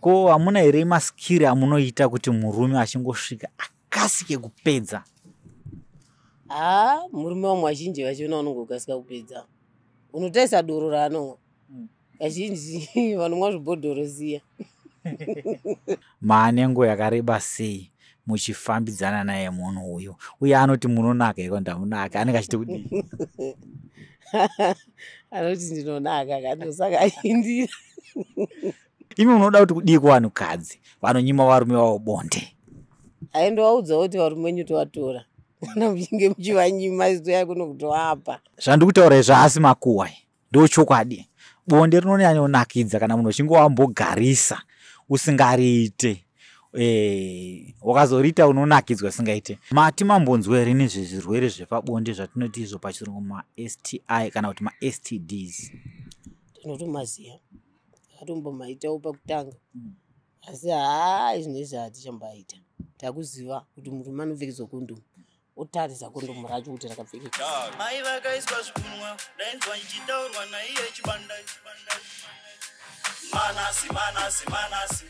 Ko hamuna here maskiri amunoita kuti murume achingosvika akasike kupedza? Haa, murume wamwe vazhinji vachona unongokasika kupedza. Unotarisa doro raanomwa. Kazhinji vanomwa zvibhodhoro ziya. Maane nguva yakareba sei muchifambidzana naye munhu uyu? Uye anoti munonaka here kana kuti hamunaki? Anenge achiti kudii? Anoti ndinonaka kandosaka achindira. Imi munoda kuti kudii kuvanhukadzi vanonyima varume vavo bonde? Aindovaudzawo kuti varume wenyu tovatora kana muchinge muchivanyima, isu toya kuno kutoapa. Zvandiri kutaura izvi haasi makuhwa, ndochokwadi. Bonde rinonyanyonakidza kana munhu uchinge wambogarisa usingariite. Wakazoriita unonakidzwa singaite. Mati mambonzwa here nezvezvirwere zvepabonde zvatinoti izvo pachirungu maSTI kana kuti maSTDs? Tinotomaziva, akatombomaitawo pakutanga, asi haa, izvinezvi hatichambaita. Takuziva kuti murume anopfekedzwa kondomu, otarisa kondomu racho kuti rakapfekeka. Mai vakaiswa zvikunwa, ndainzwa ichitaurwa naiye Chibanda. Manasi, Manasi, Manasi,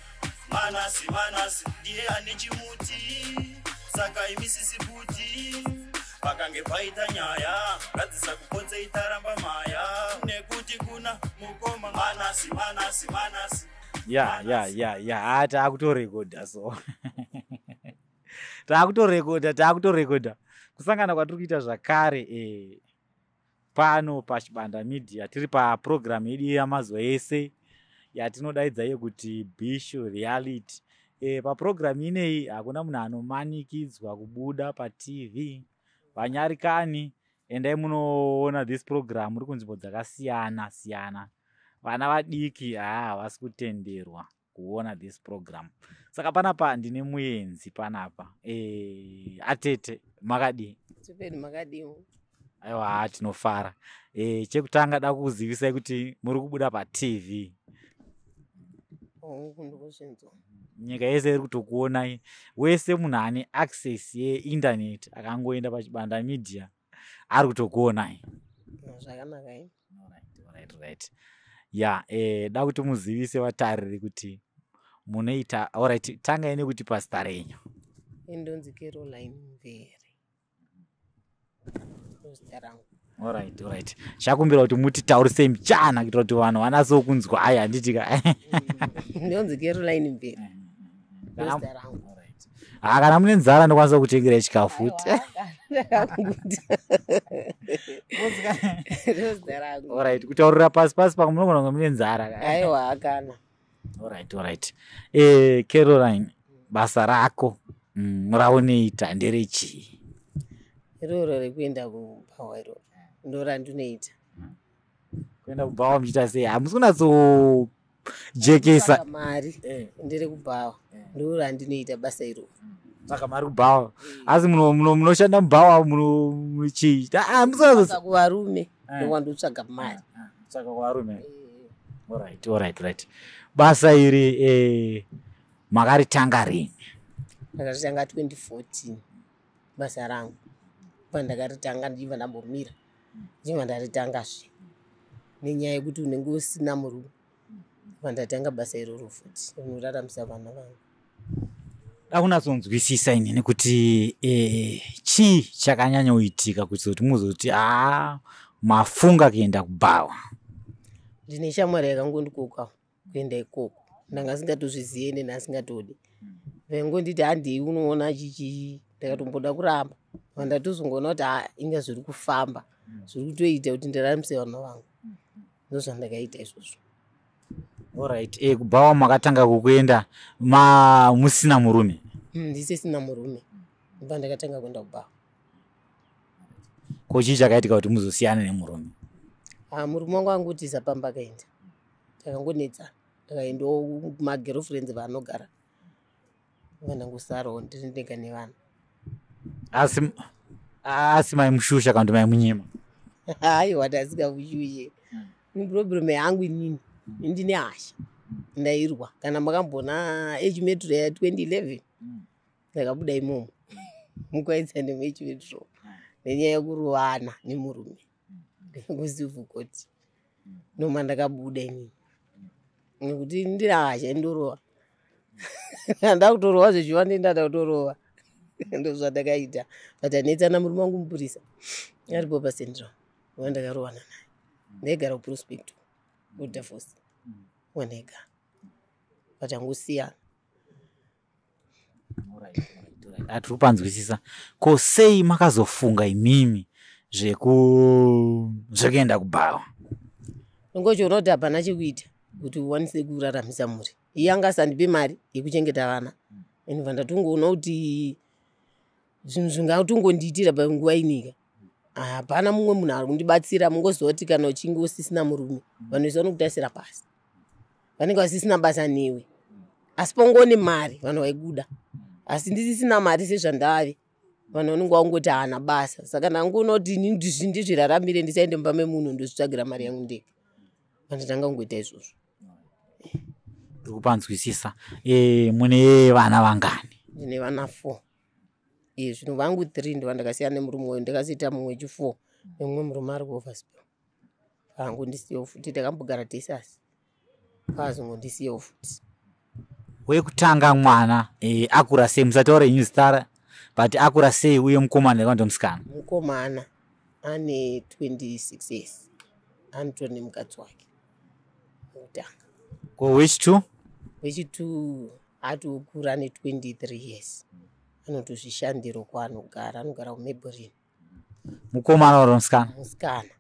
Manasi, Manasi ndiye ane chimuti, saka imisisi kuti pakange paita nyaya ngadzisa kupotsei taramba maya nekuti kuna mukoma Manasi, Manasi, Manasi. Ya, ha, taakutorekodha, so taakutorekodha, taakutorekodha. Kusangana kwatiri kuita zvakare pano paChibanda Media, tiri papurogiramu yedu yamazuva ese yatinodaidza iyo kuti Bishu Reality. Papurogiramu ineyi hakuna munhu anomanikidzwa kubuda paTV. Vanyarikani, endai munoona this program muri kunzvimbo dzakasiyana siyana. Vana vadiki haa, havasi kutenderwa kuona this program. Saka panapa ndine muenzi panapa. Atete, makadii? Tipeni, makadiwo? Aiwa, tinofara. Chekutanga da kukuzivisai kuti muri kubuda paTV. Hongu, ndikuzvinzwa. Nyika yese iri kutokuonai. Wese munhu ane access yeinternet akangoenda paChibanda Media ari kutokuonai. Zvakanaka i. Right, ya, da kuti muzivise vatariri kuti munoita. Alright, tangai nekuti pazita renyu. Indonzi Caroline Mvere, ndozita rangu. Alright, chakumbira kuti mutitaurisei muchana kuitira kuti vanhu vanatsokunzwa. Ai, handiti ka? Ndonzi Caroline Mvere, ndozita rangu. Ha, kana mune nzara ndokwanisa kutengerai chikafu futi. Ndakakuti ndozita rangu. Alright, kutaurira pasi pasi pamwe munogona kunge mune nzara. Aiwa, kana. Alright, Caroline, basa rako raunoita nderechii? Iroro rekuenda kubhawa, iroro ndo randinoita. Kuenda kubhawa muchiita sei? Hamusi kunatsojekesa. Kutsvaka mari. Nderekubhawa, ndo randinoita basa iroro. Saka mari kubhawa, asi munoshanda mubhawa muno chii? Hamusi kunatso Saka kuvarume ndokwandotsvaga mari. Saka kuvarume. Alright, basa iri makaritanga rini? Ndakaritanga 2014 basa rangu. Pandakaritanga ndichibva ndambomira, ndichibva ndaritangazve nenyaya yekuti unenge usina murume. Pandatanga basa iroro futi rinoraramisa vana vangu. Da kunatsonzwisisa inini kuti chii chakanyanya kuitika kuti muzoti haa, mafunga kuenda kubhawa? Ndine shamwari yakangondikoka kuenda ikoko. Ndanga singatozvizive ende ndasingatodi. Vaingonditi handei unoona chichi. Ndakatomboda kuramba, vandatozongoona kuti ha, inga zviri kufamba, zviri kutoita kuti ndiraramise vana vangu. Ndozvandakaita izvozvo. Alright, kubhawa makatanga kukuenda ma musina murume? Ndisisina murume ndibva ndakatanga kuenda kubhawa. Ko chii chakaitika kuti muzosiyana nemurume? Ah, murume wangu angutiza pamba akaenda. Takangonetsa, ndakaendawo kumagirlfriends vaanogara, vandangosarawo ndiri ndega nevana. Asi maimushusha kana kuti maimunyima? Aiwa, ndasingamushushe. Problem yangu inini ndine hasha, ndairwa. Kana makambona H-Metro ya2011, ndakabuda imomo mukwaidza nemuH-Metro nenyaya yekurovana nemurume kucivil court. Noma ndakabuda inini nekuti ndine hasha, indorova. Ndakutorova zvechiwa, ndenda kutorova, ndozvandakaita. But anetsana murume wangu mupurisa aripo paCentral wandakarowana naye. Ndaigara kuProspect, kuDavos wandaigara, but angosiyana. Atiri kupanzwisisa. Ko sei makazofunga imimi zvekuenda kubhawa? Ungochiona kuti hapana chekuita kuti ukwanise kuraramisa mhuri. Iye anga asandipe mari yekuchengeta vana. Inobva ndatongoona kuti zvinhu zvingatongondiitira panguva inika, hapana mumwe munhu ari kundibatsira. Mungoziva kuti kana uchinge usisina murume, vanhu vese vanokutasira pasi, vanenge vasisina basa newe. Asi pangone mari, vanhu vaikuda. Asi ndisisina mari sezvandave, vanhu vanenge vangoti haana basa. Saka ndangoona kuti ini ndizviraramire, ndisaende mumba memunhu, ndozvitsvagira mari yangu ndega. Pandatanga kungoita izvozvo. Ndiri kupanzwisisa. Mune vana vangani? Ndine vana 4 iye zvino. Vangu 3 ndova ndakasiyana nemurume uyu. Ndakazoita mumwe wechi4 nemumwe murume ari kuOverspill. Paangondisiyawo futi, takambogara tese, asi paazongondisiyawo futi. Wekutanga mwana akura sei? Musataura henyu zita, but akura sei, uye mukomana here kana musikana? Mukomana, ane 26 years, anotori nemukadzi wake wekutanga. Ko wechi2? Wechi2 atokura, ane 23 years, anotozvishandiro kwaanogara, anogara kuMabelreign. Mukomana oro musikana? Musikana.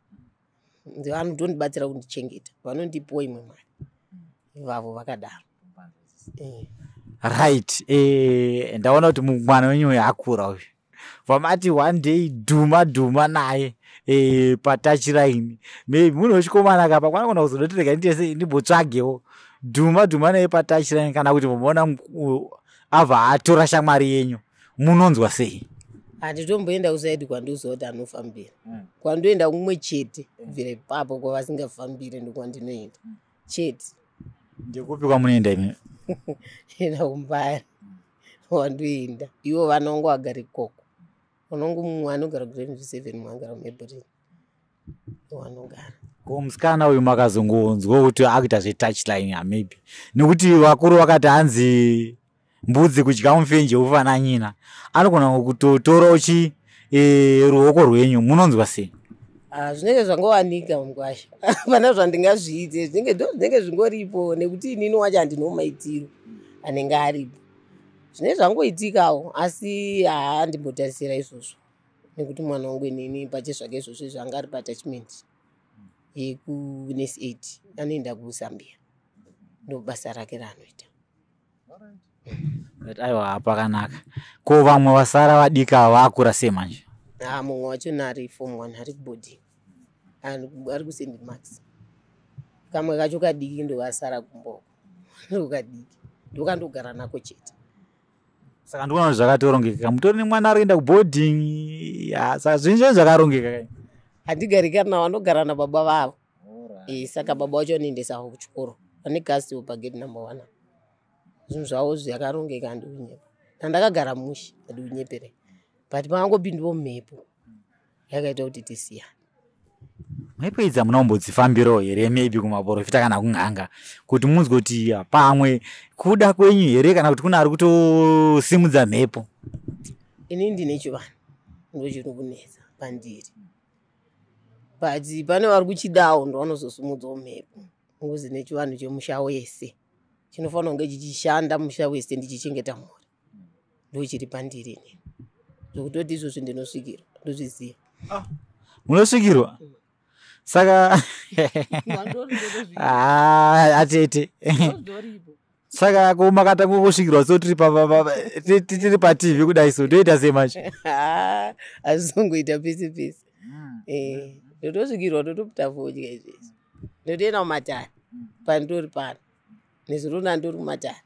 Vanotondibatsira kundichengeta, vanondipiwo imwe mari ivavo vakadaro. Right, ndaona kuti mwana wenyu uyu akura uyu. Vamati one day dhuma dhuma naye patouchline, maybe munhu wechikomana kapa kwanagona kuzodoti rega nditese ndimbotsvagewo dhuma dhuma naye patouchline, kana kuti mumaona abva atora shamwari yenyu, munonzwa sei? Handitomboenda kuside kwandiuziva kuti anofambira. Kwandoenda kumwe chete, kubvira ipapo kwavasingafambire ndokwandinoenda chete. Ndekupi kwamunoenda imi? Enda kuMbare wandoenda. Ivo vana vangu vagara ikoko. Unongo mumwe anogara kuGrandview 7, mumwe anogara kuMabelreign, wanogara. Ko musikana uyu makazongonzwa kuti akuita zvetouchline, maybe nekuti vakuru vakati hanzi mbudzi kudya mufenje ufana nyina, anogona kutotorawo chi ruoko rwenyu, munonzwa sei? Ah, zvinenge zvangowanika mugwasha, hapana zvandingazviite. Zvinenge ndo zvinenge zvingoripo, nekuti inini wacho handino maitiro anenge aripo. Zvinenge zvangoitikawo, asi haandimbotarisira izvozvo, nekuti mwana wangu inini pachezvake izvozvo izvo anga ari paattachment yekuNurse Aid, anoenda kuZambia, ndo basa rake raanoita. But aiwa, pakanaka. Ko vamwe vasara vadika vakura sei manje? Ha, mumwe wacho ari form 1, ari kuboarding, ari kuSt Marks. Kamwe kacho kadiki ndokasara kumboko, ndokadiki, ndokandogara nako chete. Saka ndikuona kuti zvakatorongeka, mutori nemwana ari kuenda kuboarding. Ya, saka zvinhu zvenyu zvakarongeka kai. Handigari kana, vanogara nababa vavo. Saka baba vacho vanoendesawo kuchikoro, vane gasiwo pagate number 1. Zvinhu zvavo zvakarongeka, handikunyepa. Ndandakagara mushe, handikunyeperei, but pakangopindiwo mhepo yakaita kuti tisiyane. Mhepo idzi hamuna kumbodzifambirawo here, maybe kumaprofita kana kun'anga, kuti munzwe kuti ya, pamwe kuda kwenyu here kana kuti kuna ari kutosimudza mhepo? Inini ndine chivanhu, ndo chiri kunetsa pandiri, but pane vari kuchidawo ndo vanozosimudzawo mhepo. Ngozi nechivanhu chemusha wese chinofanira kunge chichishanda musha wese, ndichichengeta mhuri, ndo chiri pandiri inini, zvokutoti izvozvi ndinosvikirwa, ndozviziva. Munosvikirwa? Saka Ah, atete, saka ko makatanga kusvikirwa so tiri tiri paTV kudai, so toita sei manje? Hazvizongoita pese pese. Ndotosvikirwa, totoputa fodya izvezvi, ndotoenda kumatare pandori pano. Nezuro ndandori kumatare,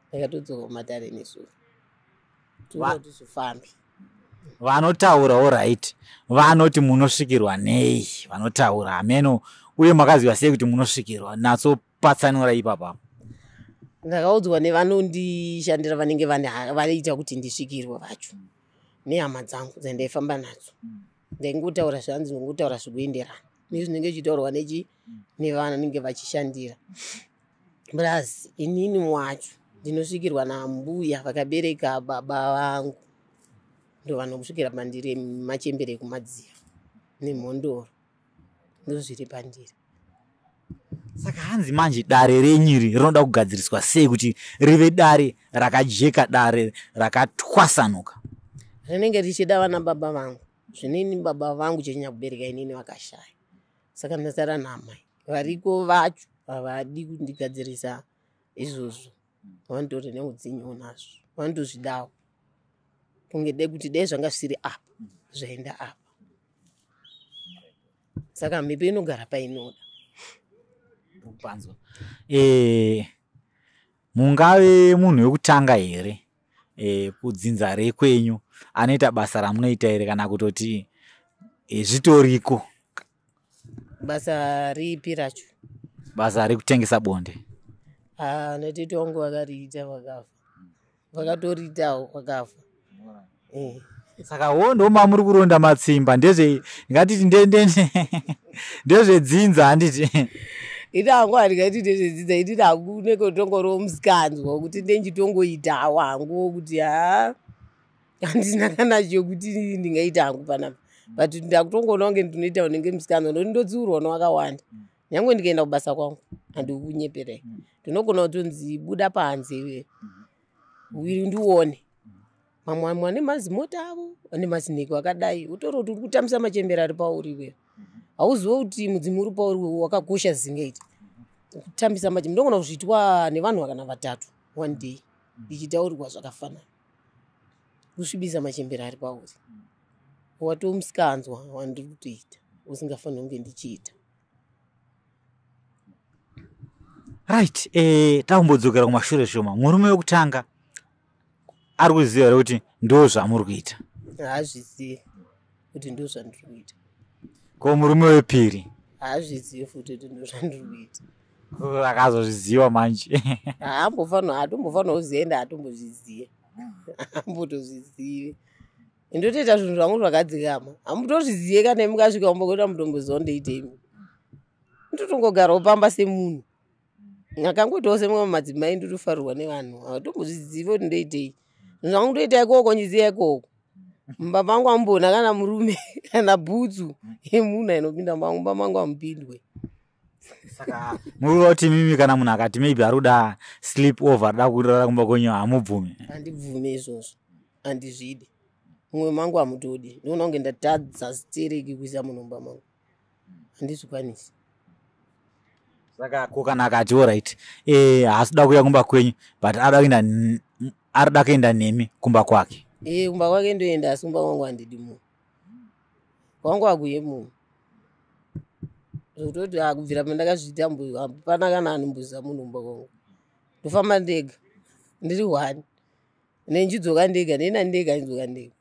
ndakatodzoka kumatare nezuro. Tinoti zvifambi. Vanotaurawo right, vanoti munosvikirwa nei? Vanotaura hameno. Uye makaziva sei kuti munosvikirwa? Natsopatsanura ipapa. Ndakaudzwa nevanondishandira, vanenge vanoita kuti ndisvikirwe vacho, nehama dzangu dzandaifamba nadzo. Ndaingotaura zvanzi, ndingotaura zvikuenderana nezvinenge zvichitaurwa nechi nevanenge vachishandira. Plus inini wacho Ndinosvikirwa nambuya vakabereka baba vangu, ndovanosvikira pandiri, machembere ekumadziva nemhondoro, ndozviri pandiri. Saka hanzi manje dare renyu iri rinoda kugadziriswa sei kuti rive dare rakajeka, dare rakatwasanuka? Rinenge richida vana baba vangu. Zvinini baba vangu chenyakubereka inini vakashaya, saka ndasara naamai variko vacho havadi kundigadzirisa izvozvo. Vanotori neutsinye nazvo, vanotozvidawo kunge de kuti dai zvanga zvisiri apa zvaenda apa. Saka mhepo inogara painoda. Kupanzwa mungave munhu wekutanga here kudzinza rekwenyu anoita basa ramunoita here, kana kutoti zvitoriko? Basa ripi racho? Basa rekutengesa bonde. Natete wangu vakariita vakafa, vakatoriitawo vakafa. Saka wo ndo mamuri kuronda matsimba, ndezve ngatiti ndezvedzinza, handiti? Ini hangu handingati ndezvedzinza, ini hangu nekotongoriwo musikanzwa kuti ndenjitongoitawo hangu, kuti haa, handina kana chokuti ndingaita hangu panapa, but ndakutongoona kunge ndinoita unenge musikanzwa, nokuti ndotsiurwa newakawanda. Nyange ndikaenda kubasa kwangu, handikunyeperai, ndinogona kutonzi buda panze iwe ndione mamwe amwe ane mazimota avo, ane mazineko akadai, utori kuti uri kutambisa machembere ari pauri iwewe. Hauzive kuti mudzimu uri pauri wakakosha zvisingaiti kutambisa machembere. Ndogona kuzviitwa nevanhu kana vatatu one day, ndichitaurirwa zvakafanana, kusvibisa machembere ari pauri, watomusikanzwa wandiri kutoita usingafaniri kunge ndichiita. Right, takumbodzokera kumashure shoma. Murume wekutanga ari kuziva here kuti ndo zvamuri kuita? Haazvizivi kuti ndo zvandiri kuita. Ko murume wepiri? Haazvizivi futi kuti ndo zvandiri kuita. Akazozviziva manje? Haambofanira, haatombofanira kuzienda, haatombozviziva, haambotozvizivi. Ndotoita zvinhu zvangu zvakadzikama, hamutozvizive. Kana mukasvika mumbokuita mutomboziva ndoitei, ndotongogarawo pamba semunhu akangoitawo semamwe madzimai, ndotofarirwa nevanhu, havatombozvizivi kuti ndoitei. Zvinhu zvangu ndoita ikoko, nchiziva ikoko. Mumba mangu amboona kana murume kana bhutsu yemunhu ainopinda mangu, mumba mangu hamupindwe. Saka muri kuti mimi kana munhu akati maybe ari kuda sleep over, arida kurara kumba kwenyu, hamubvumi? Handibvumi izvozvo, handizvidi. Mumwe mangu hamutodi, ndinoona kunge ndatadza zitereki kuisa munhu mumba mangu, handizvikwanisi. Saka ko kana akati alright, haasi kuda kuuya kumba kwenyu, but arida kuenda arida kuenda nemi kumba kwake? Ee, kumba kwake ndoenda, asi kumba kwangu handidi munhu, kwangu hakuye munhu, zvekutoti kubvira pandakazviita hapana kana anomboziva munhu kumba kwangu. Ndofamba ndega, ndiri one, nenjidzoka ndega, nena ndega, ndidzoka ndega.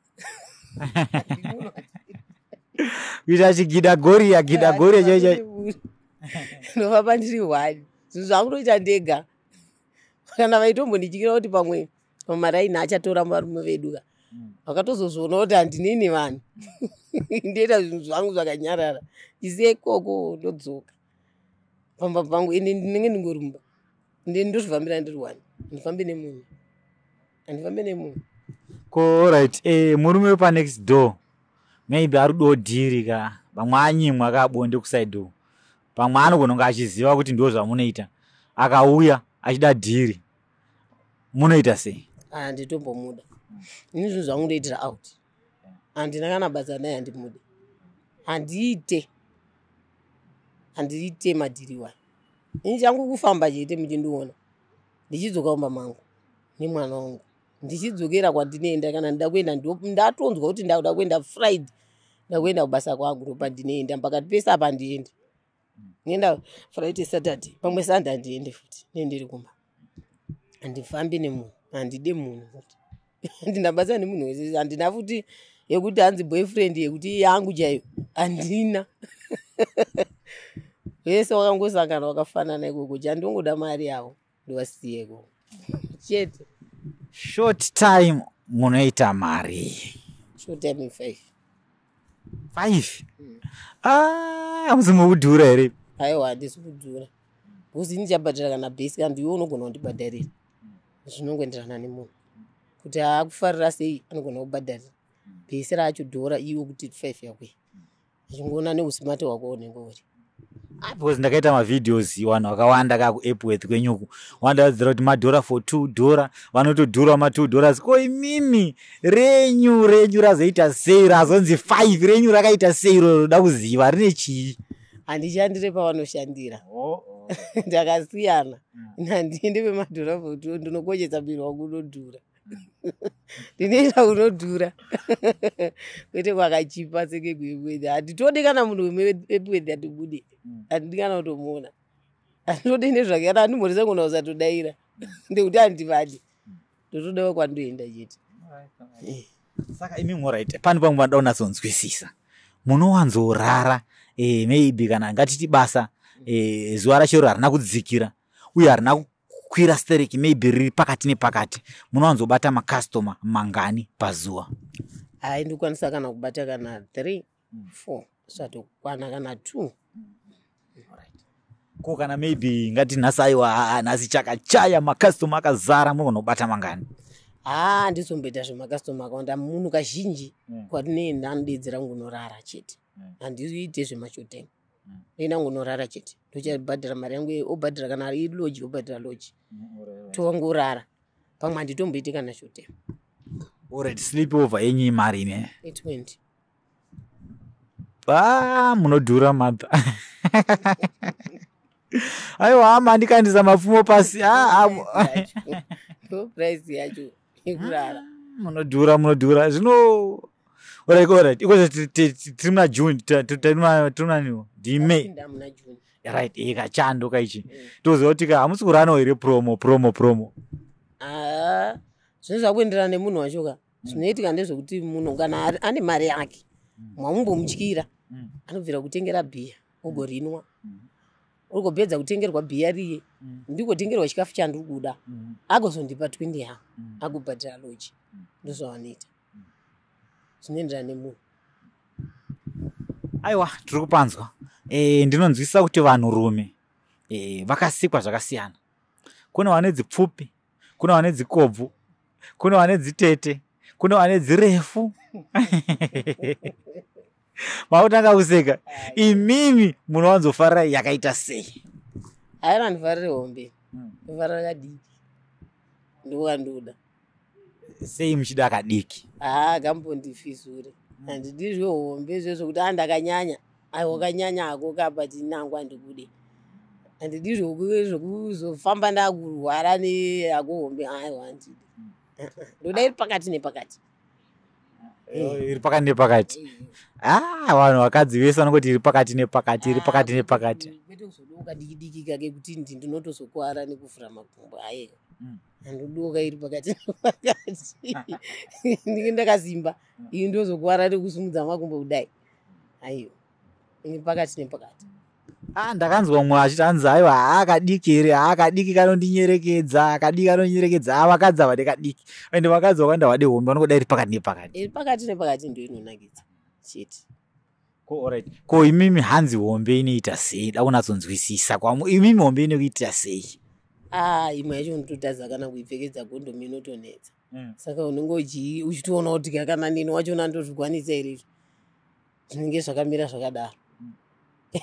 Kuita chigida goria gida goria chaicho. Ndofamba ndiri one, zvinhu zvangu ndoita ndega. Kana vaitombondityira kuti pamwe pamaraini achatora varume vedu ka, vakatozozviona kuti handinini vanhu, ndoita zvinhu zvangu zvakanyarara, isiya ikoko, ndodzoka pamba pangu. Ende ndinenge ndingorumba, nde ndozvifambira ndiri one, handifambi nemunhu, handifambi nemunhu. Ko right, murume wepanext door maybe ari kudawo dhiri ka, pamwe anyimwa kabonde kuside uku, pamwe anogona kunge achiziva kuti ndo zvamunoita, akauya achida dhiri, munoita sei? Handitombomuda ini, zvinhu zvangu ndoitira out, handina kana basa naye, handimude, handiite, handiite madhiri wani. Ini changu kufamba chete, muchindiona ndichidzoka mumba mangu nemwana wangu, ndichidzokera kwandinoenda. Kana ndida kuenda, ndatonzwa kuti ndakuda kuenda Friday, ndakuenda kubasa kwangu, ndopandinoenda. Pakati pese apa handiendi, nenda Friday, Saturday, pamwe Sunday handiende futi, nendiri kumba. Handifambi nemunhu, handide munhu futi, handina basa nemunhu wese. Handina futi yekuti hanzi boyfriend yekuti yangu chaiyo, handina. Wese wakangosangana wakafanana ikoko, chandongoda mari yavo, ndovasiya ikoko chete. Short time munoita mari? Short time 5. 5? Ah, hamusi mukudhura here? Aiwa, handisi kudhura, because ini chabhadhara kana bhesi, kana ndiwe unogona kundibhadharira. Zvinongoenderana nemunhu kuti akufarira sei, anogona kubhadharira bhesi racho dhora iwo kuti 5 yakwe, achingoona neusimati hwako unenge uri. Ah, because ndakaita mavideos, vanhu vakawanda kakuEpworth kwenyuku vandaudzira kuti madhora for $2, vanotodhura ma$2. Ko imimi renyu razoita sei, razonzi 5? Renyu rakaita sei roro? Roda kuziva rine chii. Handishandire pavanoshandira. Ndakasiyana. Handiendi pemadhora for 2. Ndinokochesa muviri wangu unodhura, ndinoita unodhura, kwete kwakachipa senge kuEpworth. Handitodi kana munhu weEpworth, handibude, handidi kana kutomuona, handitodi nezvake. Kana andimhoresa ngona usatodaira ndekuti handivadi, ndotodawo kwandoenda chete. Saka imi, alright, pane pamwe vanoda kunatsonzwisisa. Munowanzorara maybe kana ngatiti basa zuva racho harina kudzikira uye harina kukwira stereki, maybe riri pakati nepakati, munowanzobata makastoma mangani pazuva? Hai, ndikwanisa kana kubata kana 3, 4, zvatokwana kana 2. Ko kana maybe ngati nhasi, aiwa, nhasi chakachaya, makastoma akazara, munogona kubata mangani? Haa, handizomboita zvemakastoma akawanda. Munhu kazhinji kwatinoenda anodedzera ngunorara chete. Handiite zvemashort. Ndoenda ngunorara chete, ndochabhadhara mari yangu, obhadhara kana ilodge, obhadhara lodge, tongorara pamwe. Handitomboiti kana short. Alright, sleep over yenyu imari ine? 20. A, munodhura madha. Aiwa, mandikandisa mapfumo pasi. Ah, ah, ndo price yacho yekurara. Munodhura, munodhura zvino. Alright, iko tiri muna June, tiri muna niwo ndiMay. Tapinda muna June. Right, kachando kaichi. Toziva kuti ka hamusi kuranawo here promo, promo, promo? Haa, zvinhu zvakuenderana nemunhu wacho ka. Zvinoitika ndezvekuti munhu kana ane mari yake, mwamumbomutyira, anobvira kutengera bhiya, ugorinwa, ugopedza kutengerwa bhiya riye, ndikotengerwa chikafu chandiri kuda, agozondipa 20 yangu, agobhadhara lodge. Ndozvavanoita, zvinoenderana nemunhu. Aiwa, tiri kupanzwa. Ndinonzwisisa kuti vanhurume vakasikwa zvakasiyana. Kune vane dzipfupi, kune vane dzikobvu, kune vane dzitete, kune vane dzirefu. Makutanga kuseka. Imimi munowanzofarira yakaita sei? Haina, ndifarire hombe, ndofarira kadiki, ndokandoda. Sei muchida kadiki? Haa, kambondifizure. Handidi zvehombe izvo zvokuti a ndakanyanya. Aiwa, wakanyanya hako ka, but nangu handikude. Handidi zvokuzofamba ndakurwara nehako hombe. Aiwa, handidi, ndoda iri pakati nepakati. Iri pakati nepakati. Ah, vanhu vakadzi vese vanongoti iri pakati nepakati, iri pakati nepakati. Kwete kuzodoka diki diki kake kuti ndinotozokwara nekuvhura makumbo. Aiwa, handodoka iri pakati nepakati, ndinge ndakasimba, iyi ndozokwara nekusumudza makumbo kudai. Aiwa, iri pakati nepakati. Ah, ndakanzwa mumwe achiti hanzi, aiwa, haakadiki here, haakadiki kanondinyerekedza, kadiki kanondinyerekedza. A, vakadzi havade kadiki, ende vakadzi vakawanda havade hombe, vanongoda iri pakati nepakati. Iri pakati nepakati ndo inonakidza chete. Ko alright, ko imimi hanzi hombe inoita sei? Da kunatsonzwisisa kwamu, imimi hombe inokuitira sei? Ah, imwe yacho unototadza kana kuipfekedza kondomu, inotonetsa. Saka unenge uchitoona kuti kana nini wachona ndozvikwanisa here izvo. Zvinenge zvakamira zvakadaro,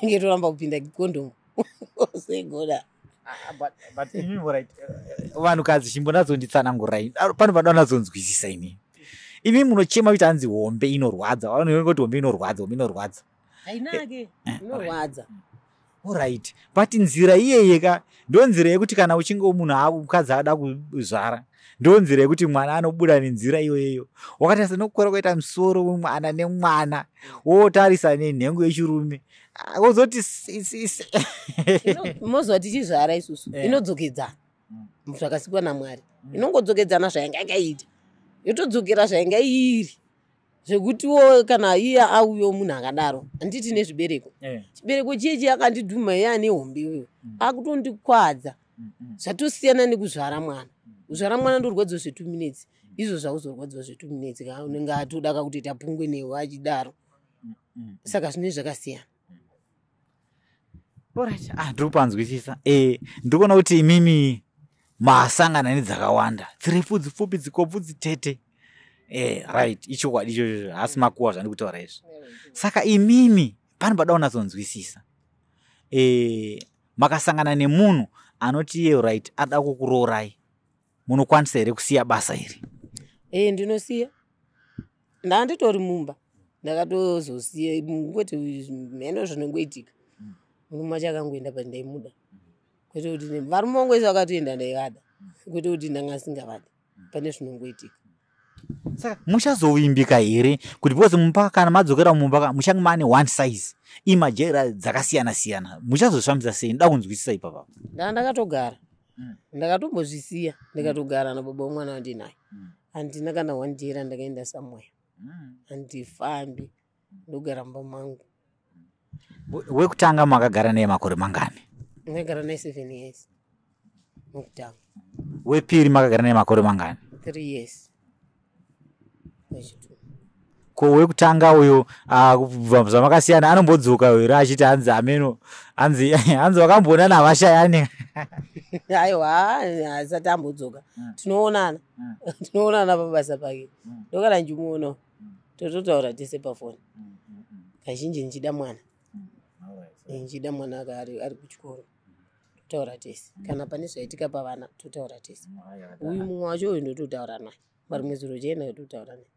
inge toramba kupinda kondomu segoda. But imimi, alright, vanhukadzi, chimbonyatsonditsanangurai pano panoda kunatsonzwisisa. Imi munochema kuti hanzi hombe inorwadza. Vanhu kuti hombe inorwadza, hombe inorwadza. Hainake, inorwadza. Alright, but nzira iyeye ka, ndo nzira yekuti kana uchinge munhu mukadzi ada kuzvara, ndo nzira yekuti mwana anobuda nenzira iyoyeyo. Wakatarisa nokukura kwaita musoro wemwana nemwana, wotarisa nenhengo yechirume, wozoti Mozwa tichizvara isusu, inodzokedzana zvakasikwa naMwari. Inongodzokedzana zvainga yakaita, yotodzokera zvainga iri, zvekutiwo kana iye auyo munhu akadaro, handiti nezvibereko, chibereko chiye akandidhuma iye ane hombe iyoyo, akutondikwadza. Zvatosiyana nekuzvara mwana. Kuzvara mwana ndorwadziwa zve2 minutes, izvo zvauzorwadziwa zve2 minutes ka, unenge atoda kakutoita pungwe newe achidaro. Saka zvinenge zvakasiyana. Alright, ah, ndiri kupanzwisisa. Ndiri kuona kuti imimi Masangana nedzakawanda, dzirefu, dzipfupi, dzikobvu, dzitete. Right, ichokwadi ichocho, hasi makuwa zvandiri kutaura izvi. Saka imimi pane pada kunatsonzwisisa, makasangana nemunhu anoti iye, right, ada kukuroorai, munokwanisa here kusiya basa iri? E, ndinosiya. Ndanditori mumba, ndakatozosiya ngoti mheno zvinongoitika. Murume wacho akangoenda, pa ndaimuda, kwete kuti varume vangu vese vakatoenda ndaivada, kwete kuti ndanga singavadi. Pane zvinongoitika. Saka muchazovimbika here kuti, because mumba, kana madzokera mumba, muchange maane one size, imajera dzakasiyana siyana, muchazozvifambisa sei? Ndoda kunzwisisa ipapa. Ndaa ndakatogara, ndakatombozvisiya, ndikatogara nababa womwana wandinaye. Handina kana one day randakaenda somewhere. Handifambi, ndogara mumba mangu. Wekutanga makagara naye makore mangani? Ndakagara naye 7 years mukutanga. Wepiri makagara naye makore mangani? 3 years wechitu. Ko wekutanga uyo, kubva zvamakasiyana, anombodzoka here achiti hanzi ameno, hanzi wakamboonana havashayani? Aiwa, hasati ambodzoka. Tinoonana, tinoonana pabasa pake. Ndokana ndichimuonawo, tototaura tese pafoni kazhinji. Ndichida mwana, ndichida mwana ari kuchikoro, totaura tese. Kana pane zvaitika pavana, totaura tese. Uyu mumwe wacho uyu ndototaura naye marimwe zuro chienda, totaura naye,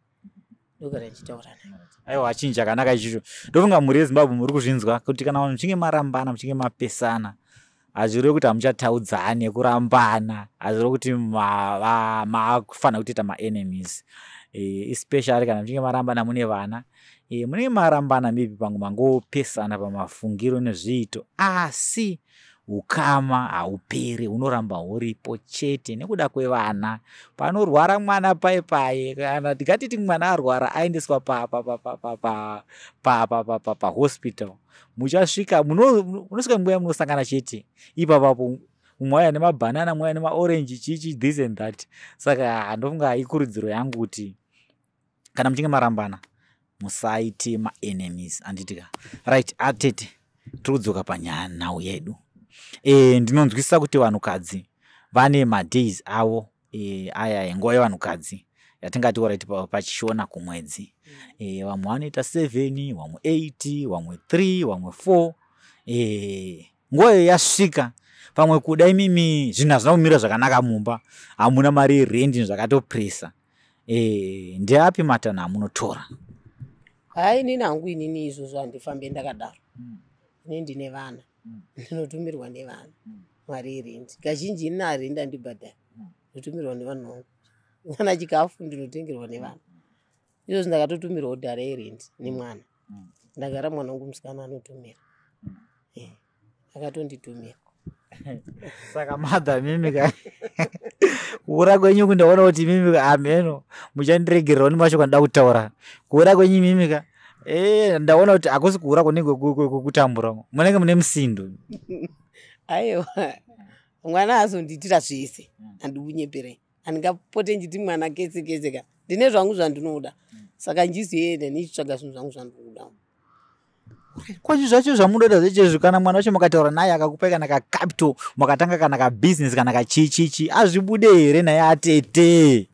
ndogara ndichitaura naye. Aiwa, chinhu chakanaka ichicho. Ndofunga mhuri yeZimbabwe muri kuzvinzwa kuti kana vanhu muchinge marambana, muchinge mapesana, hazvirevi kuti hamuchataudzani. Kurambana hazvirevi kuti maakufanira kutoita maenemies, especially kana muchinge marambana mune vana. Munenge marambana, maybe pamwe mangopesana pamafungiro nezviito, asi ukama hauperi, hunoramba huripo chete nekuda kwevana. Panorwara mwana pai pai, kana tingatiti mwana arwara aendeswa pahospital, muchasvika, munosvika nguva yamunosangana chete ipapapo, mumwe auya nemabhanana, mumwe auya nemaorenji, chichi, this and that. Saka ndofunga ikurudziro yangu kuti kana muchinge marambana, musaite maenemies, handitika? Right, atete, tiri kudzoka panhau yedu. Ndinonzwisisa kuti vanhukadzi vane madays avo, aya nguva yevanhukadzi yatingati, alright, pachishona kumwedzi. Vamwe vanoita 7, vamwe 8, vamwe 3, vamwe 4. Nguva iyo yasvika, pamwe kuda imimi zvinhu hazvina kumira zvakanaka mumba, hamuna mari yerendi, zvakatopresa, ndeapi matanho amunotora? Hai, inini hangu, inini izvozvo handifambe ndakadaro. Ini ndine vana, ndinotumirwa nevana mari yerendi kazhinji. Ini harendi handibhadhari, ndinotumirwa nevanhu vangu. Kana chikafu ndinotengerwa nevana. Izvozvo ndakatotumirwawo dhara yerendi nemwana. Ndagara mwana wangu musikana anotumira, akatonditumira. Saka madha, mimi ka kuura kwenyu kundaona kuti mimi ka ameno muchandiregererawo nemashoko andida kutaura. Kuura kwenyu mimi ka, ndaona kuti hakusi kuura kunenge kwekutambura, munenge mune musindo. Aiwa, mwana azondiitira zvese, handikunyeperei. Handingapote nchiti mwana kese kese ka. Ndine zvangu zvandinoda, saka njizoenda nichitsvaga zvinhu zvangu zvandinoda. Kwacho zvacho zvamunoda zvechezvo, kana mwana wacho makataura naye akakupai kana kacapital, makatanga kana kabhizinesi kana kachichichi, azvibude here naye atete?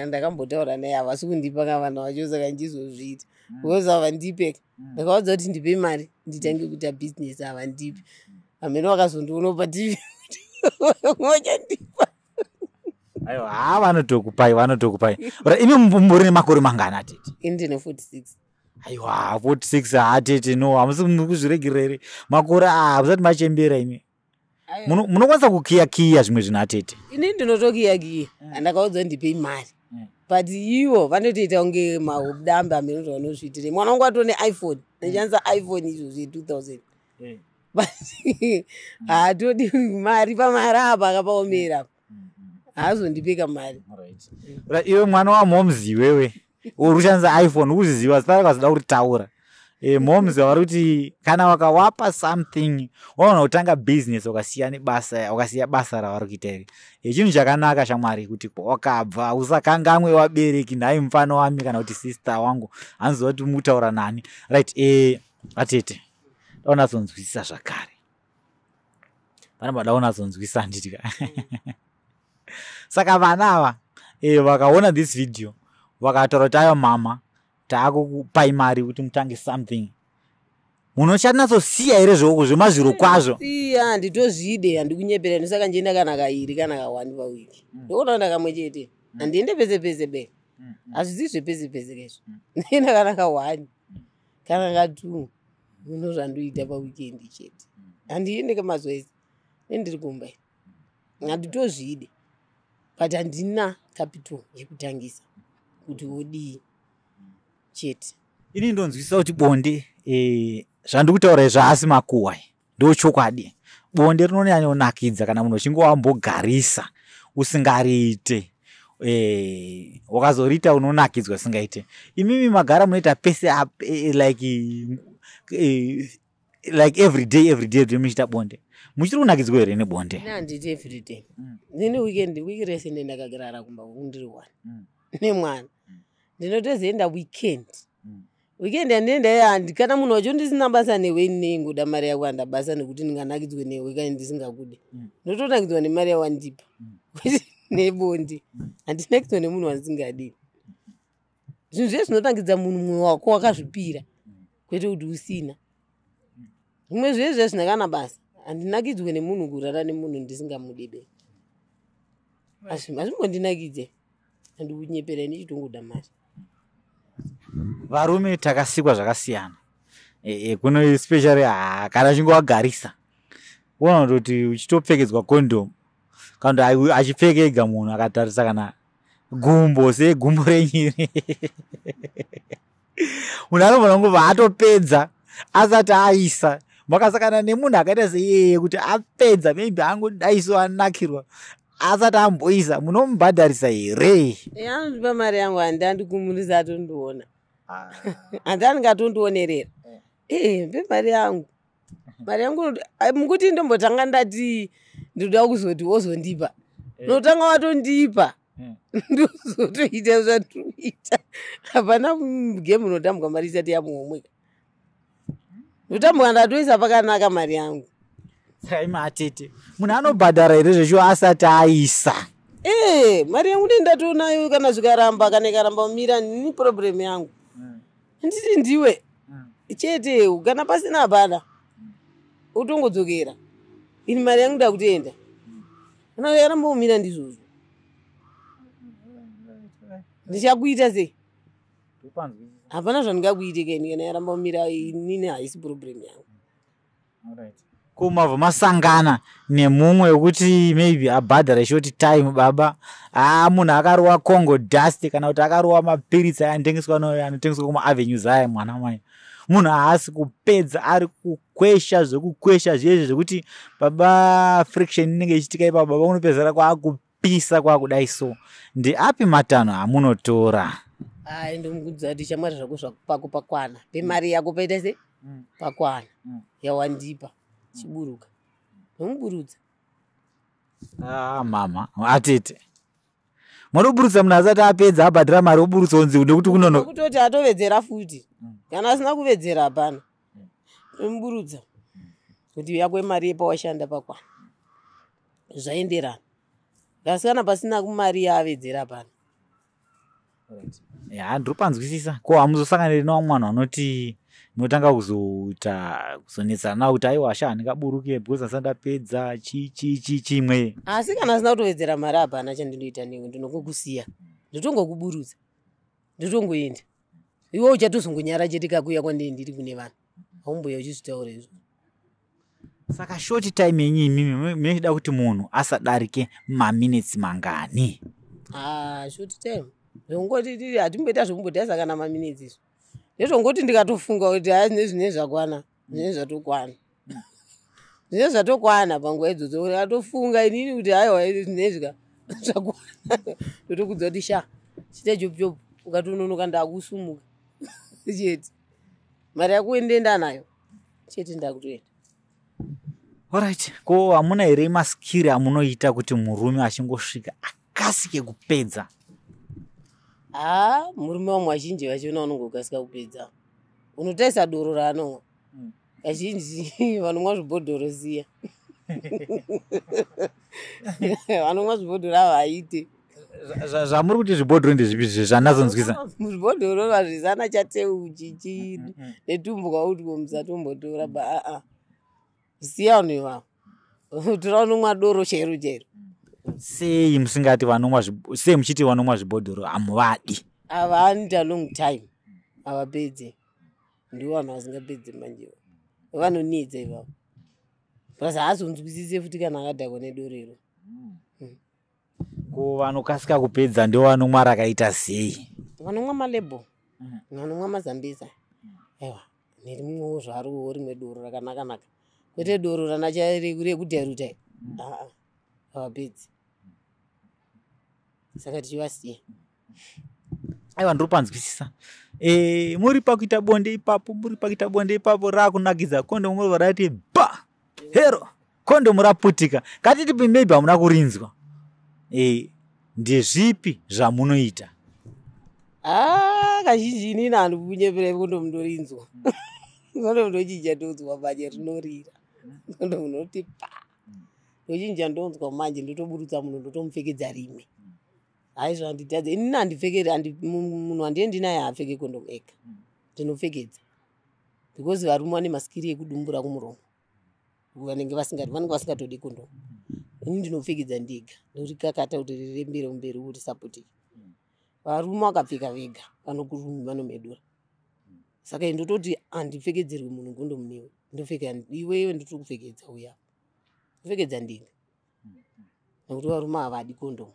Ndakambotaura naye, havasi kundipa kavana vacho, saka ndizozviita because havandipe. Ndakaudza kuti ndipe mari nditange kuita bhizinesi, havandipi. Hamene vakazondiona paTV vachandipa. Aiwa, ha, vanotokupai, vanotokupai. Ora, imi muri nemakore mangani atete? Ini ndine 46. Aiwa, 46, hatete, no, hamusi kuzviregerera here makore aa? Musati machembera imi. Munokwanisa kukiya-kiya zvimwe zvinhu atete. Ini ndinotokiyakiya, handakaudza kuti ndipei mari, but ivo vanotoita kunge mahobudambe. Hamene kuti vanozviitire. Mwana wangu atone iPhone, ndichandisa iPhone izvozvo ye2000, but haatodi mari. Pamari apa akapaomera apa, haazondipeka mari. Ora, iwe mwana wamomzi, iwewe uri kushandisa iPhone, ukuzviziva zita rakazoda kuritaura. Moms vari kuti kana wakawapa something, waona kutanga business, wakasiya nebasa, wakasiya basa ravari kuita iri. Chinhu chakanaka shamwari kuti wakabva usakangamwe wabereki. Nhai mufano wami kana kuti sister wangu, hanziva kuti mutaura nani? Right, atete, daunazonzwisisa zvakare, pane padaunazonzwisisa, handiti ka? Saka vana ava vakaona this video, vakataura kuti aiwa mama, taakukupai mari kuti mutange something, munochanyatsosiya here zvemazviro kwazvo? Siya, handitozvide, handikunyepera. Ndosaka ndienda kana kairi kana kawani pawiki. Ndoona ndakamwe chete, handiende pese pese be. Hazvisi zvepese pese kaizvo. Ndienda kana kawani kana ka2, ndo zvandoita pawikendi chete. Handiende kamazuva ese, nendiri kumba, handitozvide, but handina capital yekutangisa kuti wodii chete. Ini ndonzwisisa kuti bonde, zvandiri kutaura izvo haasi makuhwa, ndo chokwadi. Bonde rinonyanyonakidza kana munhu uchinge wambogarisa usingariite. Wakazoriita unonakidzwa singaite. Imimi magara munoita pese like every day, every day muchiita bonde, muchiri kunakidzwa here nebonde? Ini handiti everyday. Nini weekend, wiki rese ndendakagarara kumba kundiri one nemwana. Ndinotozoenda weekend. Weekend yandienda handi kana munhu wacho ndisina basa newe. Inengoda mari yako, handa basa nekuti ndinganakidzwe newe kana ndisingakude. Ndotonakidzwa nemari yawandipa nebonde. Handinakidzwa nemunhu wandisingadi. Zvinhu zviye zvinotangidza munhu mumwe wako wakazvipira, kwete kuti usina zvimwe zviye zviye zvina kana basa. Handinakidzwe nemunhu, kurara nemunhu ndisingamudi be, hazvimbondinakidze. Handikunyepera, ndichitongoda mari. Varume takasikwa zvakasiyana. Kuno especially kana uchinge wagarisa, unoona kutoti uchitopfekedzwa condom kana kuti achipfeka ega, munhu akatarisa kana gumbo segumbo renyiri, munhu anogona kungobva atopedza asati aisa. Makasangana nemunhu akaita seiyeye kuti apedza, maybe angodaiso anakirwa asati amboisa, munomubhadharisa here? Anondipa mari yangu, handiandikumurisa, atondiona, handi andingatondionerera. Mpe mari yangu, mari yangu. Mukuti ndombotanga ndati ndoda kuzoti wozondipa, notanga watondipa, ndozotoita zvandinoita. Hapana gemu unotambwa mari isati yamuhomweka. Ndotambwa ndatoisa pakanaka mari yangu. Saka imi atete, munhu anobhadhara here zvechiwo asati aisa? Ee, mari yangu ndendatonayo. Kana zvikaramba, kana ikaramba kumira, ndini problem yangu. Nditi ndiwe chete, kana pasina hapana, utongodzokera. Ini mari yangu ndakutoenda. Kana yaramba kumira, ndizvozvo, ndichakuita sei? Hapana zvandingakuite kaini. Kana yaramba kumira, inini haisi problem yangu. Ko mabva masangana nemumwe wekuti maybe abhadhara short time baba, haa, munhu akarova Congo dust kana kuti akarova mapiritsi aya anotengeswa anotengeswa kumaavenues aya, mwana mai, munhu haasi kupedza, ari kukwesha zvekukwesha zvezvi zvekuti baba friction inenge ichiitika ipapo, baba unopedzera kwaakupisa kwakudai. So ndeapi matanho amunotora? Ai, ndomukudza kuti shamwari, zvako zvapako pakwana, pemari yako paita sei, pakwana yawandipa, chiburuka. Ndomuburutsa. Ah, mama atete, munoburutsa munhu asati apedza, abhadhara mari, oburutsa onzi nekuti kunono Kutoti atovedzera futi. Kana asina kuvedzera, hapana. Ndomuburutsa kuti yako mari yepawashanda pakwana, zvaenderana. Asi kana pasina mari yaavedzera, hapana. Ya, ndiri panzwisisa. Ko hamuzosanganiri nevamwe vanhu vanoti munotanga kuzoita kuzonetsana navo kuti aiwa sha, handingaburuke because asati ndapedza chi chi chi chimwe? Asi kana asina kutovedzera mari, hapana chandinoita newe. Ndinongokusiya, ndotongokuburutsa, ndotongoenda. Iwe uchatozongonyara chete kakuya kwandii ndiri kune vanhu, haumboya uchizvitaura izvo. Saka short time yenyu imimi munochida kuti munhu asadarike maminitsi mangani? Ah, short time zvongoti hatimboita zvekumbotarisa kana maminitsi izvo. Ndezvongoti ndikatofunga kuti hai, zvine zvakwana, zvine zvatokwana, zvine zvatokwana panguva idzodzo. Ndikatofunga inini kuti haiwa, zvine zvakwana, ndotokudza kuti sha, chite chopu chopu. Ukatononoka, ndakusumuka chete. Mari yako ndenda nayo chete, ndakutoenda. Alright, ko hamuna here maskiri amunoita kuti murume achingosvika akasike kupedza? Haa, murume wamwe vazhinji vachona unongokasika kupedza, unotarisa doro raanomwa. Kazhinji vanomwa zvibhodhoro, siya. Vanomwa zvibhodhoro havaite. Zvamuri kuti zvibhodhoro ndezvipi zvandazonzwisa? Zvibhodhoro vazvisana chateu chichi netumbwa utwo musatombotora ba aa. Siya vanhu ivavo. Tora unomwa doro chairo chairo. Sei musingati vanomwa, sei muchiti vanomwa zvibhodhoro hamuvadi? Ava anoita long time, havapedze. Ndivo vanhu vasingapedze manje, vanonetsa ivavo. Plus haazonzwisise futi kana akadhakwa nedoro iro. Ko vanokasika kupedza ndo vanomwa rakaita sei? Vanomwa malabel, vanomwa mazambisa, aiwa, nerimwewo zvarowo rimwe doro rakanaka-naka, kwete doro rana rekudheruta aa, havapedzi, saka tichivasiya. Aiwa, ndiri panzwisisa. Muri pakuita bonde ipapo, muri pakuita bonde ipapo, raakunakidza, kondomu robva rati ba hero, kondomu raputika. Ngatiti maybe hamuna kurinzwa, ndezvipi zvamunoita? Haa, kazhinji inini handikunyepera, kondomu ndorinzwa. Kondomu ndochinja ndonzwa manje rinorira. Kondomu ndoti pa, ndochinja ndonzwa manje, ndotoburutsa munhu, ndotomupfekedza rimwe. Haizvo, handitadze inini, handipfekeri. Munhu handiendi naye haapfeke kondomu ega, ndinopfekedza, because varume vane maskiri ekudumbura kumuromo, vanenge vasingatodi kondomu. Ini ndinopfekedza ndega, ndorikakata kuti rirembere kumberi kuti risaputike. Varume vakapfeka vega vanomedura, saka ndototi handipfekedzerwi munhu kondomu newe, ndopfeka iwewe, ndotokupfekedza uya, ndopfekedza ndega, nekuti varume havadi kondomu.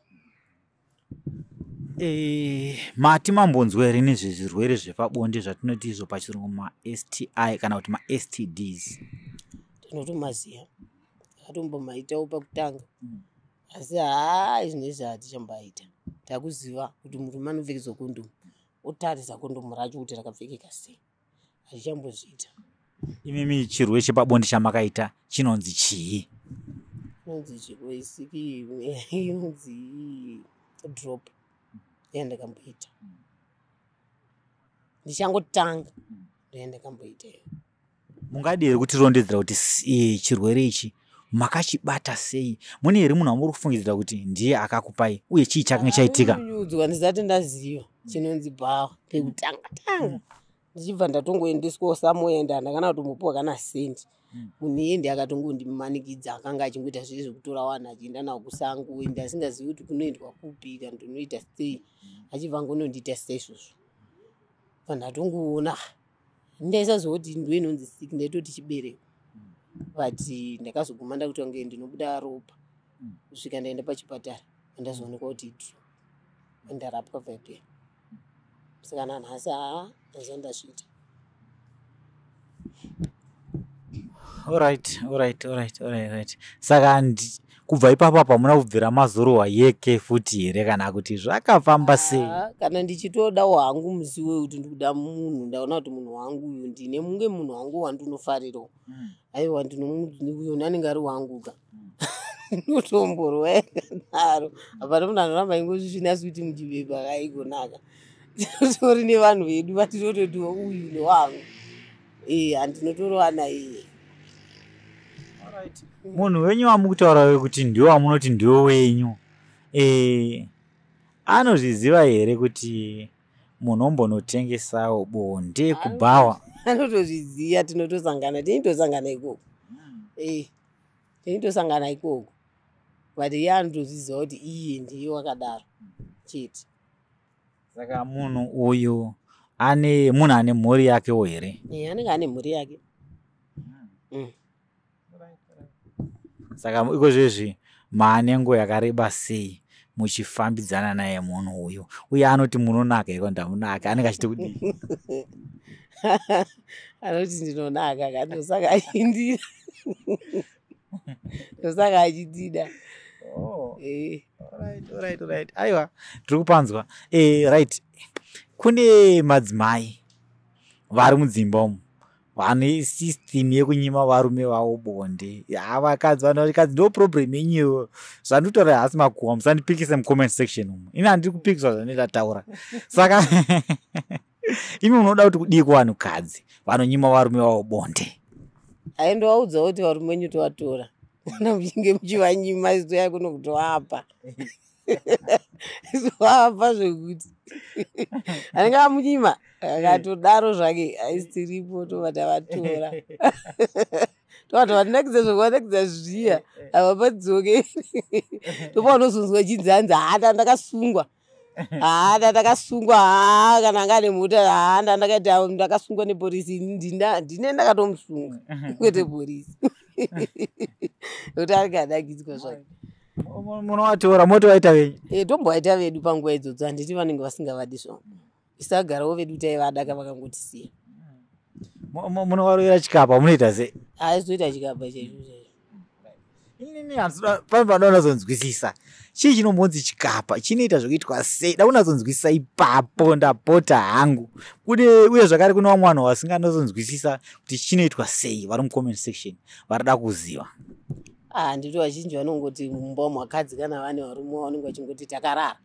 Mati mambonzwa here nezvezvirwere zvepabonde zvatinoti izvo pachirungu maSTI kana kuti maSTDs? Tinotomaziva, akatombomaitawo pakutanga, asi haa, izvinezvi hatichambaita. Takuziva kuti murume anopfekedzwa kondomu, otarisa kondomu racho kuti rakapfekeka sei. Hatichambozviita. Imimi chirwere chepabonde chamakaita chinonzi chii? Inonzi chirwesiki, inonzi drop yandakamboita ndichangotanga, ndoyandakamboita iyo. Mungadi here kutirondedzera kuti chirwere ichi makachibata sei? Mune here munhu wamuri kufungidzira kuti ndiye akakupai, uye chii chakange chaitika? Nyudzwa ndisati ndaziva chinonzi bhawa pekutanga tanga, ndichibva ndatongoendeswawo somewhere, handakana kutombopiwa kana sendi. Munhu iye ndiye akatongondimanikidza, akanga achingoita zvese zvekutora vanhu achienda navo kusango, ende asingazivi kuti kunoendwa kupi kana kuti unoita sei, achibva angonondiita seizvozvo. Vanhu atongoona, ndaisaziva kuti ndo inonzi siki, ndaitoti chibereko, but ndakazoguma ndakuti wange ndinobuda ropa kusvika ndaenda pachipatara, andazoonekwa kuti idrop, ndarapwa paipeya. Saka nanhasi haa, ndazva ndazviita. Alright. Saka kubva ipapo apa hamuna kubvira mazorohwa yeke futi here, kana kuti zvakafamba sei? Kana ndichitodawo hangu musi wekuti ndikuda munhu, ndaona kuti munhu wangu uyu, ndine munge munhu wangu wandinofarirawo, aiwa, uyo anenge ari wangu ka, ndinotomborwa yakadaro. Hapana munhu anoramba ingosvisvina switi muchibepa kaikonaka. Tinotori nevanhu vedu vatinototi uyu ndewangu, e handinotorova iye. Munhu wenyu wamukutaura kuti ndiwo wamunoti ndiwo wenyu, anozviziva here kuti munombonotengesawo bonde kubhawa? Anotozviziva, tinotosangana, tinitosangana ikoko, e tinitosangana ikoko, but iye anotozviziva kuti iye ndiye wakadaro chete. Saka munhu uyu ane munhu ane mhuri yakewo here? E, anenge ane mhuri yake. Saka ikozvezvi maane nguva yakareba sei muchifambidzana naye munhu uyu? Uye anoti munonaka here, kuti hamunaka? Anenge achiti kudii? Anoti ndinonaka, kandosaka achindida, ndosaka achindida. Oh. Eh. Alright. Aiwa, tiri kupanzwa. Right, kune madzimai vari mudzimba umu vane system yekunyima varume vavo bonde. Ya, vakadzi, vanhu vakadzi, ndo problem yenyu. Zvandinotaura hasi makuhwa, musandipikise mucomment section umu, ini handiri kupikiswa zvandinotaura. Saka imi munoda kuti kudii kuvanhukadzi vanonyima varume vavo bonde? Aindovaudzawo kuti varume wenyu tovatora. Kana muchinge muchivanyima, izoya kuno kutoapa, izoapa zvekuti anenge amunyima akatodaro zvake, aisi tiripo, tobva tavatora, tobva tavanakidza zvekuvanakidza zviya, havapadzoke. Topa unozonzwa chinzi hanzi, "Hata ndakasungwa, hata ndakasungwa, ha, kana anga ane mota, ha, ndandakaita ndakasungwa neporisi." Ndine ndakatomusunga, kwete porisi, nekuti anenge anakidzwa zvake. Munovatora motovaita venyu? E, tombovaita vedu panguva idzodzo. Handiti vanenge vasingavadi zvavo? Isagarawo vedu, taivada ka, vakangotisiya. Munovarovera chikapa? Munoita sei? Aizoita chikapa chaizvo chaizvo. Inini pane panoda kunyatsonzwisisa, chii chinombonzi chikapa? Chinoita zvekuitwa sei? Da kunyatsonzwisisa ipapo, ndapota hangu. Kune uye zvakare kune vamwe vanhu vasinganyatsonzwisisa kuti chinoitwa sei, vari mucomment section varida kuziva. Handiti vazhinji vanongoti mumba umu vakadzi kana vane varume, vanenge vachingoti takarara,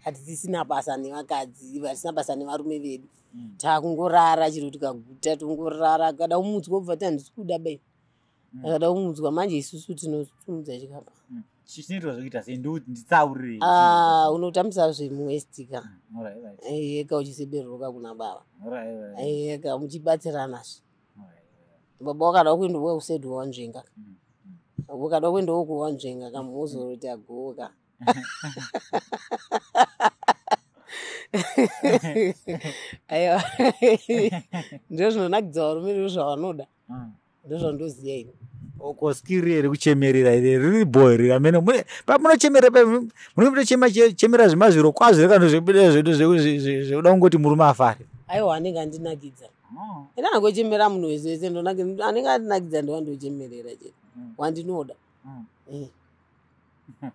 hatisisina basa nevakadzi, hatisina basa nevarume vedu, takungorara chiro tikaguta tongorara. Kada kumutswa ubva ti, "Handisi kuda bai." Akada kumutswa manje, isusu tinotumudza chikapa. Chinoitwa zvekuita sei? Nditsaurire. Ah, unotambisa zvemuwestika eka, uchisebererwa kuna baba eka, muchibatsiranazve. Baba wakada kuendawo kusedwa wanzvenga, ukada kuendawo kuwanzvenga kamuzoroti agoka. Aiwa, ndo zvinonakidza varume, ndo zvavanoda, ndo zvandoziva ini. Ko skiri here kuchemerera iri riri bho here? Amene pamunochemerera, munenge mutochemera zvemazviro kwazvo here, kana zvekuda kungoti murume afare? Aiwa, anenge andinakidza ina angochemera munhu wese wese, anenge andinakidza ndowandochemerera chete, wandinoda.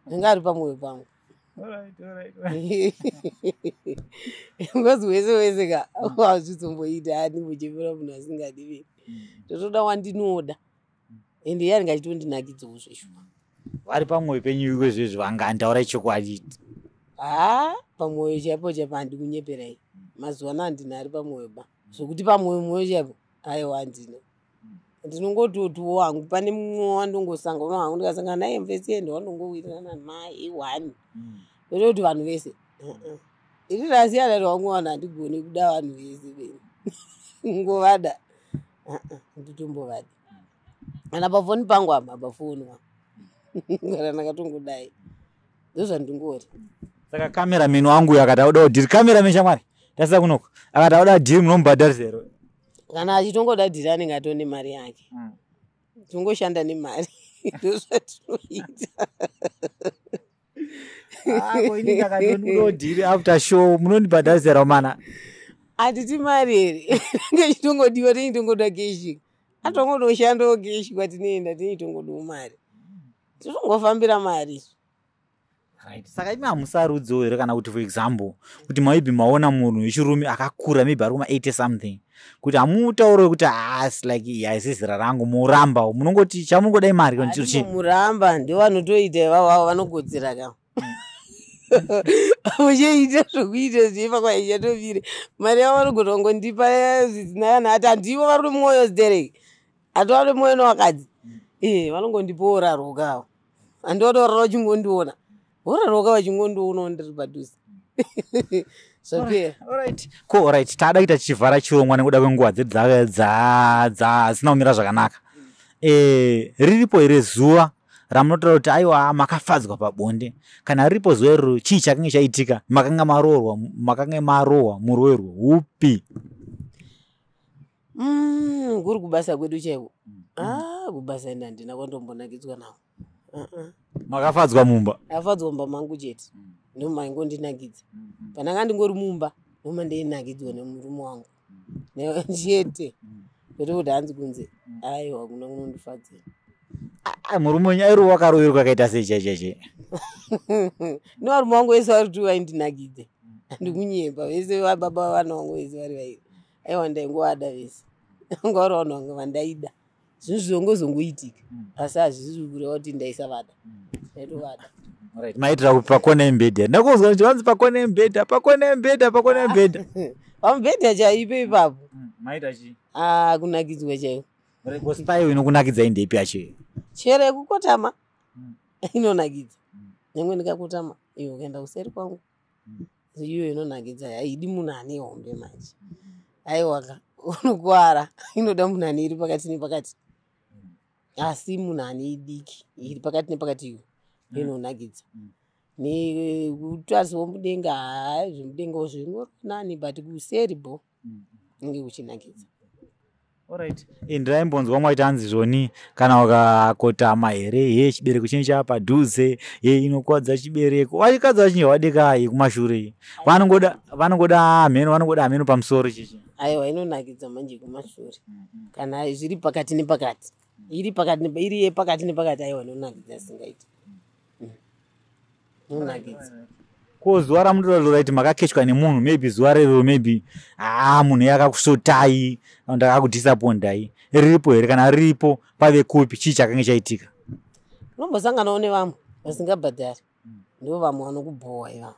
Anenge ari pamwoyo pangu, ngozi wese wese ka wazvizomboita, andimbochemera munhu asingadi. Totoda wandinoda, ende iye anenge achitondinakidzawo zveshuwa. Vari pamwoyo penyu ikwezvezvo vangani? Chokwadi. Ha, pamwoyo chaipo chaipo, handikunyeperai, mazuva ano handina ari pamwoyo ba, zvokuti pamwoyo mwoyo chaipo, aiwa, handina. Ndinongototiwo hangu pane mumwe wandongosangana hangu, ndikasangana naye mufesi, ende wandongowirirana naye one, kwete kuti vanhu vese. Ini ndasiyana nevangu vanhu, handigoni kuda vanhu vese beni ngovada, handitombovadi. Kana pafoni pangu apa, pafoni wa kana ndakatongodai, ndozvandingori. Saka cameraman wangu uyu akati audawo dhiri, cameraman shamwari tasisa kunoko, akati auda dhiri, munomubhadharisa here? Kana achitongoda dhiri, anenge atone mari yake. Tongoshanda nemari, ndozvatinoita. Ah, ini ndakati dhiri after show, munondibhadharisa here mana? Hatiti mari here ngechitongodiwa? Teitongoda keshi, atongondoshandawo keshi kwatinoenda, teitongodawo mari, totongofambira mari isu. Right, saka imi hamusarudzewo here, kana kuti for example kuti maybe maona munhu wechirume akakura, maybe ari kuma80 something, kuti hamutauriwo kuti haasi like haisi zera rangu, muramba? Munongoti chamungodai mari kana chiro chii? Muramba ndio vanotoita ivavavo, vanogodzera ka uchiita zvokuita zviipa kwaichatovire mari yavo, vanogona kungondipa zvisina kana ati handivo vari mwoyo zitereki, hatovane mwoyo nevakadzi e vanongondipawo rarokawo, handivatorara vachingondiona, voraroka vachingondionawo ndiri padhuze, zvapera. Alright, ko alright, taada kuita tichivhara chirongwa nekuda kwenguva dzedu dzasina kumira zvakanaka. Riripo here zuva ramunotaura kuti aiwa, makafadzwa pabonde? Kana riripo zuva iroro, chii chakange chaitika? Makanga maroorwa, makanga marohwa muroverwo upi? Kuri kubasa kwedu chaiko? Ah, kubasa ende handina kwandombonakidzwa navo. Uh-uh. Makafadzwa mumba? Afadzwa mumba mangu chete, ndomaingondinakidza. Pandanga ndingori mumba, ndoma ndeinakidza nemurume wangu chete, kwete kuti hanzi kunze, aiwa, kuna kunondifadzira. Ah, murume wenyu airi wakaroverwa akaita sei chaichaiche? Nevarume vangu vese vari tu vaindinakidza, handikunyemba, vese vababa vavana vangu vese vari vairi, aiwa, ndaingovada vese, vanga vari vanhu vangu vandaida. Zvinhu zvongozongoitika, asi hazvisi kureva kuti ndaisavada, ndaitovada. Alright, maitira kuti pakona yemubhedha? Ndakuzwa kuti vanzi pakona yemubhedha, pakona yemubhedha, pakona yemubhedha. Pamubhedha chaipo ipapo. Maita chii? Ah, kunakidzwa chaiko. Style inokunakidzai ndeipi yacho? Chero yekukotama inonakidza. Nyangwe ndikakotama, iwe ukaenda kuseri kwangu, iyo inonakidza. Haidi munhu ane hombe manje, aiwaka, unokuwara. Inoda munhu ane iri pakati nepakati, asi munhu ane idiki iri pakati nepakati, iyo inonakidza. Nekutarisawo mudenga, haa, zvemudengawo zvingori nani, but kuseri bo inge kuchinakidza. Alright, ndaimbonzwa mwaita hanzi zvoni kana ukakotama here, he, chibereko chinenge chapadhuze, he, inokwadza chibereko. Vachikadzi vachinji vadeka yekumashure, vanongoda mheno, vanongoda mheno pamusoro chichi. Aiwa, inonakidza manje kumashure kana zviri pakati nepakati, iri pakati iri yepakati nepakati. Aiwa, inonakidza singaiti, inonakidza. Ko zuva ramunotaura kuti makakechwa nemunhu, maybe zuva rero, maybe haa, munhu yakakusotai kana kuti akakudisapondai, riripo here? Kana riripo, pave kupi? Chii chakange chaitika? Unombosanganawo nevamwe vasingabhadhari, ndo vamwe vanokubhowa ivavo,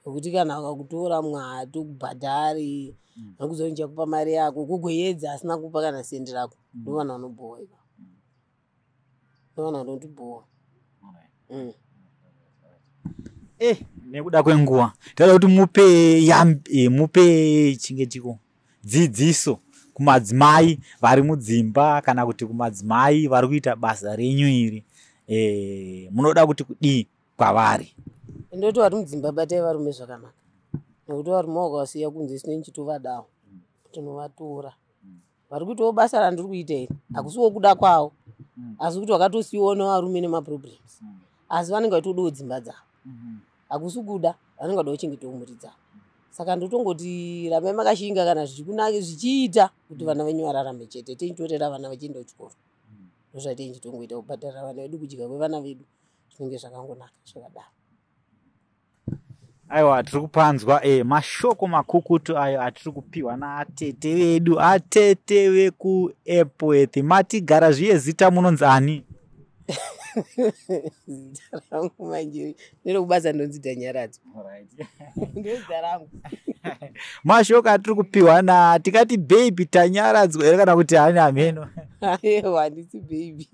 nekuti kana vakakutora, mumwe haatokubhadhari, vanokuziva kuti ndichakupa mari yako, kugoedza asina kupa kana sendi rako. Ndo vanhu vanobhowa ivavo, ndo vanhu vanotibhowa. Nekuda kwenguva, toda kuti mupe mupe chinge chiko dzidziso kumadzimai vari mudzimba kana kuti kumadzimai vari kuita basa renyu iri. Munoda kuti kudii kwavari? Ndoti vari mudzimba, batai varume zvakanaka, nekuti varume vakavasiya kunze, sineni chitovadawo, tinovatora. Vari kuitawo basa randiri kuita iri, hakusiwo kuda kwavo, asi kuti vakatosiyiwawo nevarume nemaproblems, asi vanenge vachitodawo dzimba dzavo. Hakusi kuda, vanenge vada kuchengetawo mhuri dzavo. Saka ndotongoti rambai makashinga kana zvichikunaka, zvichiita kuti vana venyu vararame chete. Tichitorera vana vachienda kuchikoro, ndozvatei chitongoita, kubhadharira vana vedu, kudya kwevana vedu, zvinenge zvakangonaka zvakadaro. Aiwa, tiri kupanzwa mashoko makukutu ayo atiri kupiwa naatete vedu, atete vekuEpworth. Matigara zviye, zita munonzi ani? Zita rangu manje nerekubasa ndonzi Tanyaradzwa, ndozita rangu. Mashoko atiri kupiwa na tikati baby Tanyaradzwa here kana kuti hani hameno? Aiwa, handisi baby,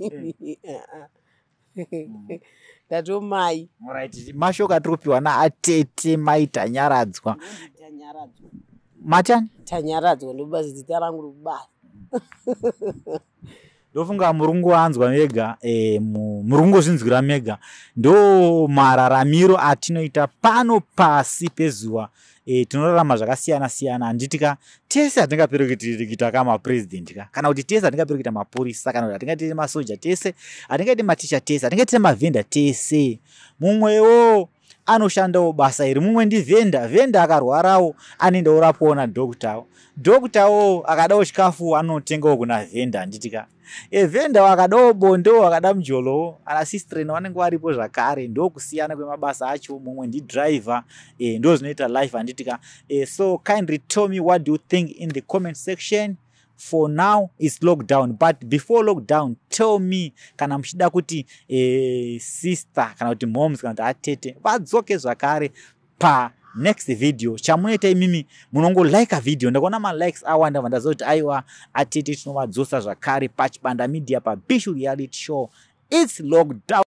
ndatomai. Alright, mashoko atiri kupiwa naatete mai Tanyaradzwa. Tanyaradzwa. Matani? Tanyaradzwa, ndobasa zita rangu rekubasa. Ndofunga muri kungoanzwa mega, muri kungozvinzwira mega. Ndo mararamiro atinoita pano pasi pezuva. Tinorarama zvakasiyana siyana, handiti ka? Tese hatingaperi kuita kamapurezidendi ka, kana kuti tese hatingaperi kuita mapurisa, kana kuti hatingaiti masoja tese, hatingaiti maticha tese, hatingaiti mavhenda tese. Mumwewo anoshandawo basa iri, mumwe ndivhenda. Vhenda akarwarawo, anoenda orapwawo nadhokutawo. Dhokutawo akadawo chikafu, anotengawo kuna vhenda, handiti ka? Evhenda akadawo bondewo, akada mujolowo, ana sistren vanenge varipo zvakare. Ndokusiyana kwemabasa acho. Mumwe ndidhiraivha. Ndo zvinoita life, handiti ka? So kindly tell me what do you think in the comment section. For now is lockdown, but before lockdown, tell me kana muchida kuti sister kana kuti moms kana kuti atete vadzoke zvakare pa next video. Chamunoita imimi, munongolika video. Ndakaona malikes awanda, vandaziva kuti aiwa, atete tinovadzosa zvakare paChibanda Media, paBishu Reality Show. Its lockdown.